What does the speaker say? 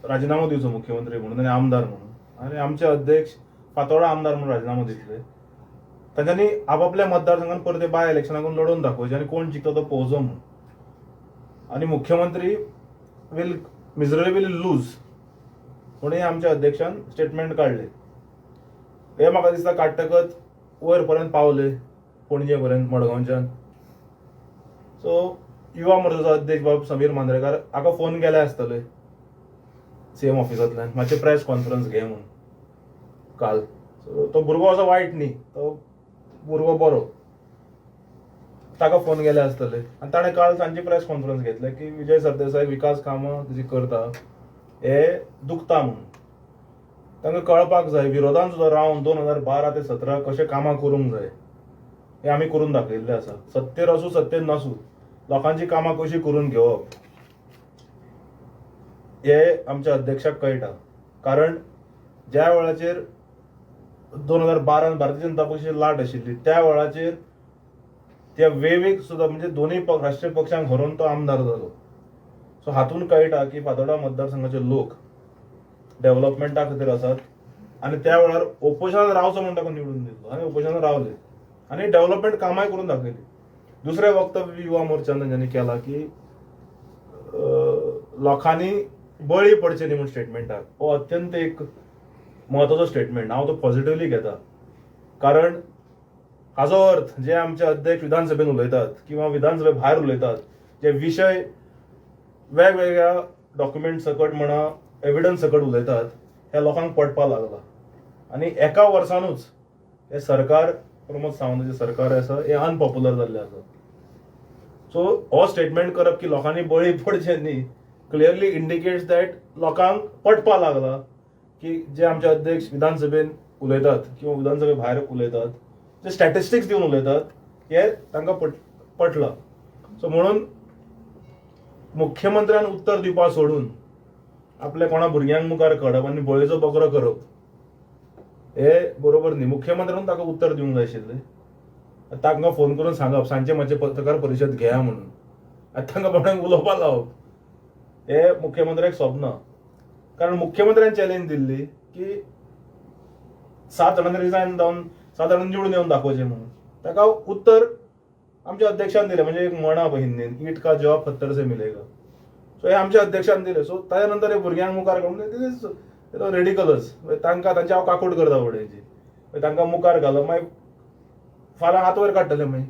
राजिनामो दिवचो मुख्यमंत्री म्हणून आनी आमदार म्हणून, आनी आमचे अध्यक्ष फातोर्डा आमदार म्हणून राजिनामो दितले. तांच्यांनी आपापल्या मतदारसंघात परते बाय इलेक्शनाक लडोवन दाखोवचें आनी कोण जिखता तो पळोवचो म्हणून. आनी मुख्यमंत्री वील मिजरेबली लूज म्हणून हे आमच्या अध्यक्षान स्टेटमेंट काडले. हे म्हाका दिसता काडटकच वयर पर्यंत पावले, पणजे पर्यंत, मडगांवच्यान. सो युवा मोर्चाचो अध्यक्ष बाब समीर मांद्रेकार हाका फोन केले आसतले सीएम ऑफिसांतल्यान, मातशें प्रेस कॉन्फरन्स घे म्हणून काल. सो तो भुरगो असो वायट न्ही, तो भुरगो बरो, ताका फोन केले आसतले आनी ताणें काल सांजे प्रेस कॉन्फरन्स घेतले की विजय सरदेसाय विकास कामां जी करता हे दुखता म्हणून. तांकां कळपाक जाय विरोधान सुद्दां रावन 2012 ते 17 कशें कामां करूंक जाय हें आमी करून दाखयल्लें आसा. सत्तेर आसूं सत्तेर नासूं, लोकांची कामां कशीं करून घेवप हे आमच्या अध्यक्षाक कळटा. कारण ज्या वेळाचेर 2012 भारतीय जनता पक्षाची लाट आशिल्ली त्या वेळाचेर त्या वेवेक सुद्दां म्हणजे दोनूय राष्ट्रीय पक्षांक हरोवन तो आमदार जालो. सो हातून कळटा की फातोर्डा मतदारसंघाचे लोक डेव्हलपमेंटा खातीर आसात आनी त्या वेळार ओपोजिशनान रावचो म्हणून ताका निवडून दिल्लो आनी ओपोजिशनान रावले आनी डेव्हलपमेंट कामांय करून दाखयली. दुसरें वक्तव्य युवा मोर्चान तांच्यांनी केलां की लोकांनी बळी पडचे न्ही म्हूण स्टेटमेंटाक. हो अत्यंत एक म्हत्वाचो स्टेटमेंट, हांव तो पॉझिटिवली घेता. कारण हाजो अर्थ जे आमचे अध्यक्ष विधानसभेन उलयतात किंवा विधानसभे भायर उलयतात, जे विशय वेगवेगळ्या डॉक्युमेंट सकट म्हणा एविडन्स सकट उलयतात, हे लोकांक पटपाक लागला. आनी एका वर्सानूच हे सरकार, प्रमोद सावंताचें सरकार आसा, हें अनपॉप्युलर जाल्लें आसा. सो हो स्टेटमेंट करप की लोकांनी बळी पडचे न्ही क्लियरली इंडिकेट्स that लोकांक पटपाक लागला की जे आमचे अध्यक्ष विधानसभेन उलयतात किंवा विधानसभे भायर उलयतात, जे स्टॅटिस्टिक्स दिवन उलयतात, हे तांकां पटलां. सो म्हणून मुख्यमंत्र्यान उत्तर दिवपा सोडून आपल्या कोणा भुरग्यांक मुखार काडप आनी बळीचो बकरो करप हे बरोबर न्ही. मुख्यमंत्र्यान ताका उत्तर दिवंक जाय आशिल्लें. तांकां फोन करून सांगप सांजचे मातशें पत्रकार परिशद घेया म्हणून आनी तांकां कोणाक उलोवपाक लावप हे मुख्यमंत्र्याक सोबना. कारण मुख्यमंत्र्यान चॅलेंज दिल्ली की 7 जाणांनी रिजायन जावन 7 जाणांनी निवडून येवन दाखोवचें म्हणून. ताका उत्तर आमच्या अध्यक्षान दिलें. म्हणजे एक म्हणा पळय हिंदीन, ईंट का जवाब पत्थर से मिलेगा. सो हे आमच्या अध्यक्षान दिलें. सो ताच्या नंतर हे भुरग्यांक मुखार काडून रेडिकलच तांकां तांची हांव काकूट करता फुडेंची, तांकां मुखार घालप, मागीर फाल्यां हात वयर काडटले मागीर.